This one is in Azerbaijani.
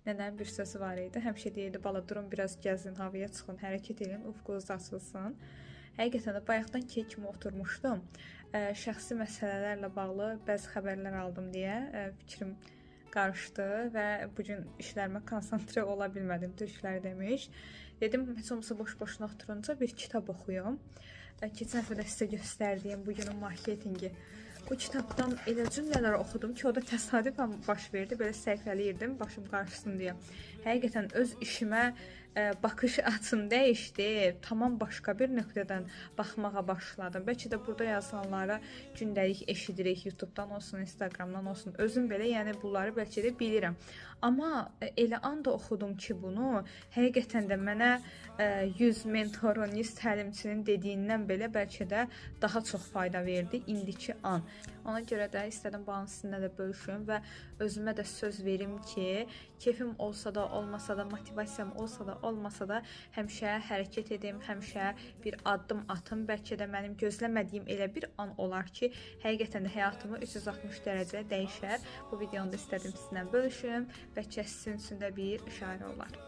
Nənəmin bir sözü var idi. Həmişə deyirdi, bala durun biraz gəzin, havaya çıxın, hərəkət edin, ufqunuz açılsın. Həqiqətən də bayaqdan key kimi oturmuşdum. Şəxsi məsələlərlə bağlı bəzi xəbərlər aldım deyə fikrim qarışdı və bu gün işlərimə konsantre ola bilmədim, türklər demiş. Dedim, heç olmasa boş-boşuna oturunca bir kitab oxuyum. Keçən həftə də sizə göstərdiyim bugünün marketinqi. Bu kitabdan elə cümlələr oxudum ki, o da təsadüfən baş verdi. Belə səhifəliyirdim, başım qarışsın deyə. Həqiqətən öz işimə baxış açım dəyişdi. Tamam başqa bir nöqtədən baxmağa başladım. Bəlkə də burada yazılanları gündəlik eşidirik, YouTube-dan olsun, Instagram-dan olsun. Özüm belə, yəni bunları bəlkə də bilirəm. Amma elə anda oxudum ki, bunu həqiqətən də mənə 100 mentorun, 100 təlimçinin dediyindən belə bəlkə də daha çox fayda verdi indiki an. Ona görə də istədim bu anı sizinlə də bölüşüm və özümə də söz verim ki, kefim olsa da, olmasa da, motivasiyam olsa da, olmasa da həmişə hərəkət edim, həmişə bir addım atım. Bəlkə də mənim gözləmədiyim elə bir an olar ki, həqiqətən də həyatımı 360 dərəcə dəyişər. Bu videonu da istədim sizinlə bölüşüm. Bəlkə sizin üçün də bir işarə olar.